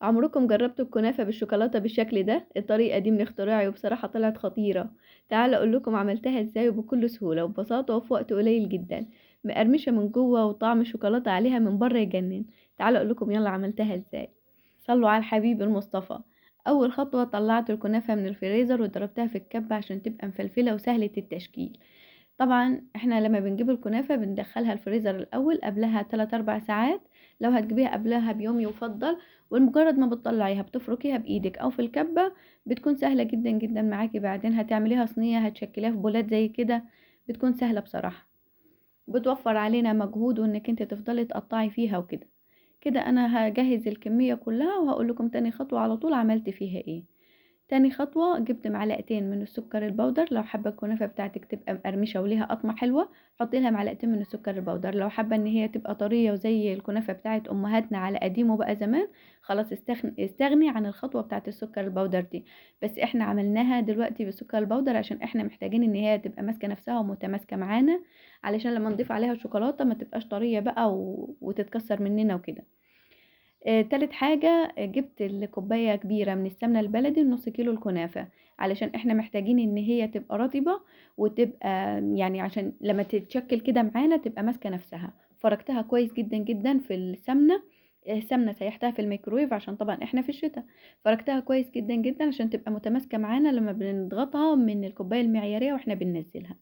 عمركم جربتوا الكنافة بالشوكولاتة بالشكل ده؟ الطريقة دي من اختراعي وبصراحة طلعت خطيرة. تعالوا اقول لكم عملتها ازاي وبكل سهولة وببساطة وفي وقت قليل جدا، مقرمشة من جوه وطعم الشوكولاتة عليها من بره يجنن. تعالوا اقول لكم يلا عملتها ازاي. صلوا على الحبيب المصطفى. اول خطوة طلعت الكنافة من الفريزر وضربتها في الكبة عشان تبقى مفلفلة وسهلة التشكيل. طبعا احنا لما بنجيب الكنافة بندخلها الفريزر الاول قبلها 3-4 ساعات، لو هتجيبيها قبلها بيوم يفضل، ومجرد ما بتطلعيها بتفركيها بايدك او في الكبة بتكون سهلة جدا جدا معاكي. بعدين هتعمليها صينية، هتشكليها في بولات زي كده، بتكون سهلة بصراحة، بتوفر علينا مجهود وانك انت تفضلي تقطعي فيها وكده. كده انا هجهز الكمية كلها وهقول لكم تاني خطوة على طول عملت فيها ايه. تاني خطوة جبت معلقتين من السكر البودر، لو حابة الكنافة بتاعتك تبقى مقرمشة وليها قطمة حلوة حطي لها معلقتين من السكر البودر. لو حابة ان هي تبقى طرية وزي الكنافة بتاعت امهاتنا على قديمه بقى زمان، خلاص استغني عن الخطوة بتاعت السكر البودر دي، بس احنا عملناها دلوقتي بالسكر البودر عشان احنا محتاجين ان هي تبقى ماسكة نفسها ومتماسكة معانا، علشان لما نضيف عليها الشوكولاتة ما تبقاش طرية بقى وتتكسر مننا وكده. تالت حاجة، جبت الكوباية كبيرة من السمنة البلدي نص كيلو الكنافة، علشان احنا محتاجين ان هي تبقى رطبة وتبقى عشان لما تتشكل كده معانا تبقى ماسكة نفسها. فركتها كويس جدا جدا في السمنة، السمنة سيحتها في الميكرويف عشان طبعا احنا في الشتاء، فركتها كويس جدا جدا عشان تبقى متماسكة معانا لما بنضغطها من الكوباية المعيارية واحنا بننزلها.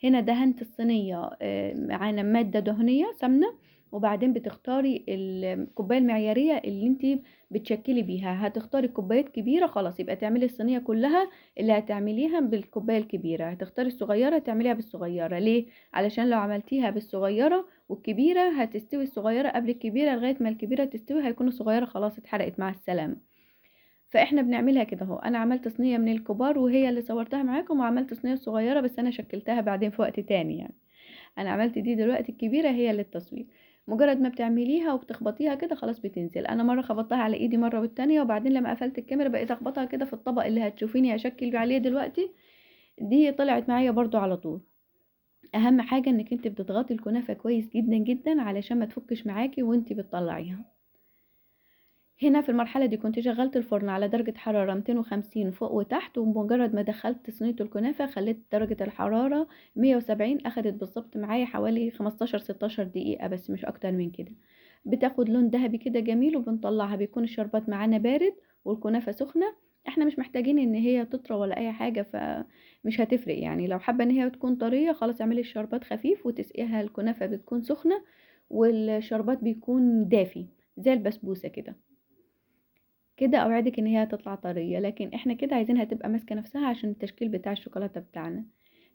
هنا دهنت الصينية، معانا مادة دهنية سمنة، وبعدين بتختاري الكوباية المعيارية اللي انتي بتشكلي بيها. هتختاري كوبايات كبيرة خلاص يبقى تعملي الصينية كلها اللي هتعمليها بالكوباية الكبيرة، هتختاري الصغيرة تعمليها بالصغيرة. ليه؟ علشان لو عملتيها بالصغيرة والكبيرة هتستوي الصغيرة قبل الكبيرة، لغاية ما الكبيرة تستوي هيكون الصغيرة خلاص اتحرقت مع السلامة. فاحنا بنعملها كده اهو. انا عملت صينية من الكبار وهي اللي صورتها معاكم، وعملت صينية صغيرة بس انا شكلتها بعدين في وقت تاني، انا عملت دي دلوقتي الكبيرة هي للتصوير. مجرد ما بتعمليها وبتخبطيها كده خلاص بتنزل. انا مره خبطتها على ايدي مره والتانية، وبعدين لما قفلت الكاميرا بقيت اخبطها كده في الطبق اللي هتشوفيني اشكل عليه دلوقتي، دي طلعت معايا برضو على طول. اهم حاجه انك انت بتضغطي الكنافه كويس جدا جدا علشان ما تفكش معاكي وانت بتطلعيها. هنا في المرحلة دي كنت شغلت الفرن على درجة حرارة 250 فوق وتحت، ومجرد ما دخلت صينية الكنافة خليت درجة الحرارة 170، أخدت بالظبط معايا حوالي 15-16 دقيقة بس، مش أكتر من كده. بتاخد لون ذهبي كده جميل وبنطلعها، بيكون الشربات معانا بارد والكنافة سخنة، احنا مش محتاجين ان هي تطرى ولا اي حاجة، فمش هتفرق. لو حابة ان هي تكون طرية خلاص اعملي الشربات خفيف وتسقيها الكنافة، بتكون سخنة والشربات بيكون دافي زي البسبوسة كده. كده اوعدك ان هي هتطلع طرية، لكن احنا كده عايزينها تبقى ماسكة نفسها عشان التشكيل بتاع الشوكولاتة بتاعنا.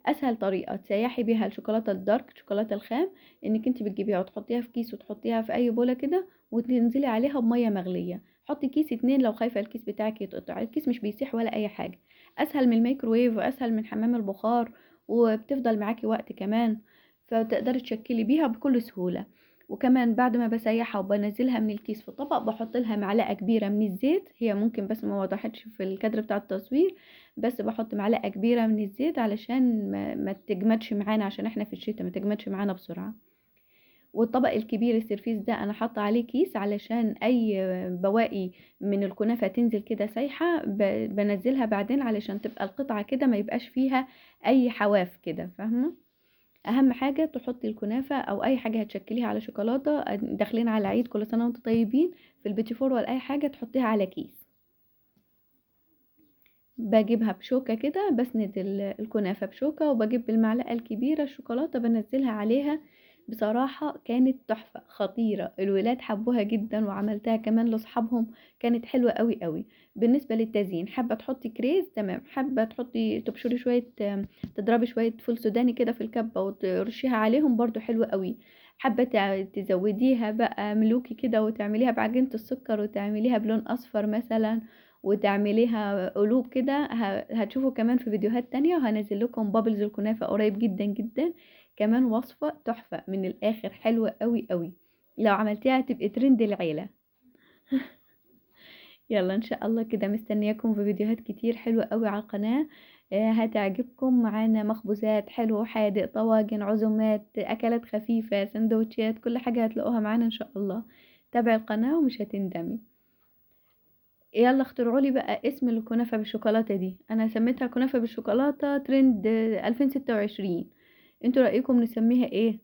اسهل طريقة تسيحي بيها الشوكولاتة الدارك، الشوكولاتة الخام، انك انت بتجيبيها وتحطيها في كيس وتحطيها في اي بولة كده وتنزلي عليها بمية مغلية. حطي كيس 2 لو خايفة الكيس بتاعك يتقطع، الكيس مش بيسيح ولا اي حاجة، اسهل من الميكروويف واسهل من حمام البخار، وبتفضل معاكي وقت كمان، فتقدري تشكلي بيها بكل سهولة. وكمان بعد ما بسيحها وبنزلها من الكيس في طبق بحط لها معلقة كبيرة من الزيت، هي ممكن بس ما وضحتش في الكادر بتاع التصوير، بس بحط معلقة كبيرة من الزيت علشان ما تجمدش معانا، عشان احنا في الشتاء ما تجمدش معانا بسرعة. والطبق الكبير السيرفيس ده انا حاطه عليه كيس علشان اي بواقي من الكنافة تنزل كده سايحة، بنزلها بعدين علشان تبقى القطعة كده ما يبقاش فيها اي حواف كده، فاهمة؟ اهم حاجة تحطي الكنافة او اي حاجة هتشكليها على شوكولاتة، داخلين على عيد كل سنة وانتم طيبين، في البيتي فور ولا اي حاجة تحطيها على كيس. بجيبها بشوكة كده، بسند الكنافة بشوكة، وبجيب بالمعلقة الكبيرة الشوكولاتة بنزلها عليها. بصراحة كانت تحفة خطيرة، الولاد حبوها جدا، وعملتها كمان لصحابهم، كانت حلوة قوي قوي. بالنسبة للتزيين، حابة تحطي كريز تمام، حابة تحطي تبشري شوية، تضربي شوية فول سوداني كده في الكبة وترشيها عليهم برضو حلوة قوي. حابة تزوديها بقى ملوكي كده وتعمليها بعجينة السكر وتعمليها بلون أصفر مثلا، وتعمليها قلوب كده، هتشوفوا كمان في فيديوهات تانية، وهنزل لكم بابلز الكنافة قريب جدا جدا، كمان وصفة تحفة من الآخر، حلوة قوي قوي، لو عملتيها هتبقي ترند العيلة. يلا إن شاء الله كده مستنياكم في فيديوهات كتير حلوة قوي على القناة، هتعجبكم. معانا مخبوزات حلو وحادق، طواجن، عزومات، أكلات خفيفة، سندوتشات، كل حاجة هتلاقوها معانا إن شاء الله. تابعي القناة ومش هتندمي. يلا اخترعوا لي بقى اسم الكنافة بالشوكولاتة دي. انا سميتها كنافة بالشوكولاتة ترند 2026. انتوا رأيكم نسميها ايه؟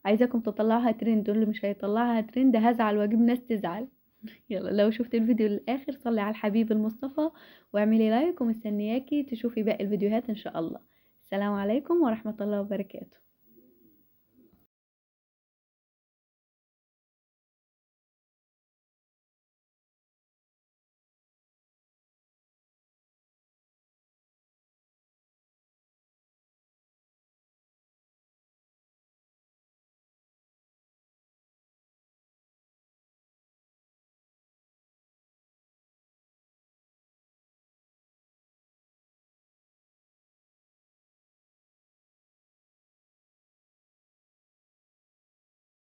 عايزاكم تطلعها ترند، واللي مش هيطلعها ترند هزعل واجيب ناس تزعل. يلا لو شفت الفيديو للآخر صلي على الحبيب المصطفى واعملي لايك، ومستنياكي تشوفي باقي الفيديوهات ان شاء الله. السلام عليكم ورحمة الله وبركاته.